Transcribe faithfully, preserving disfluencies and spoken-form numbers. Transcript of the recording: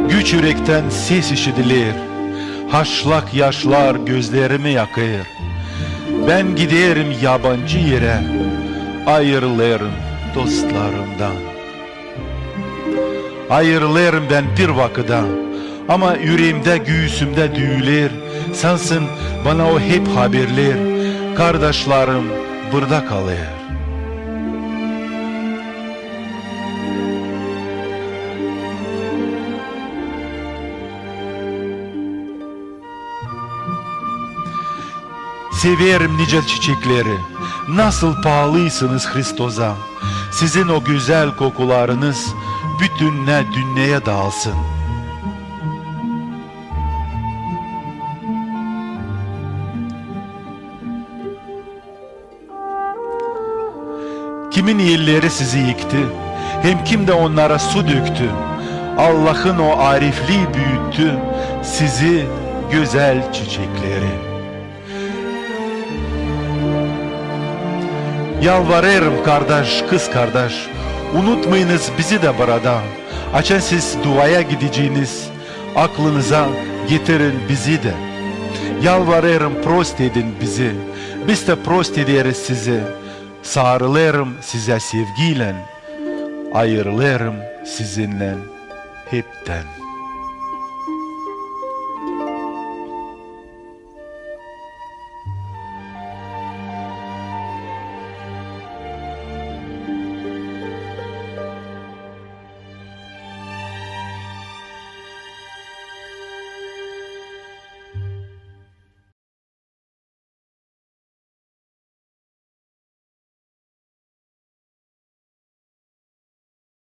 Güç ürektän ses işidiler. Haşlak yaşlar gözlerimi yakêr. Bän giderim yabancı erä, ayırılêrım dostlarımdan. Ayırılêrım bän bir vakıda, ama üreemdä, güüsümdä düüler, sansın bana o hep haberlär: kardaşlarım burada kalêr. Severim nicä çiçekleri, nasıl paalısınız Hristosa. Sizin o gözäl kokularınız bütünnä dünneyä daalsın. Kimin elleri sizi yıktı, hem kim dä onnara su döktü, Allahın o ariflii büüttü sizi, gözäl çiçekleri. Yalvarêrım, kardaş, kız kardaş, unutmayınız bizi dä burada. Açan siz duaya gideceniz, aklınıza getirin bizi dä. Yalvarêrım, prost edin bizi. Biz dä prost ederiz sizi. Sarılêrım sizä sevgiylän, ayırılêrım sizinnän heptän.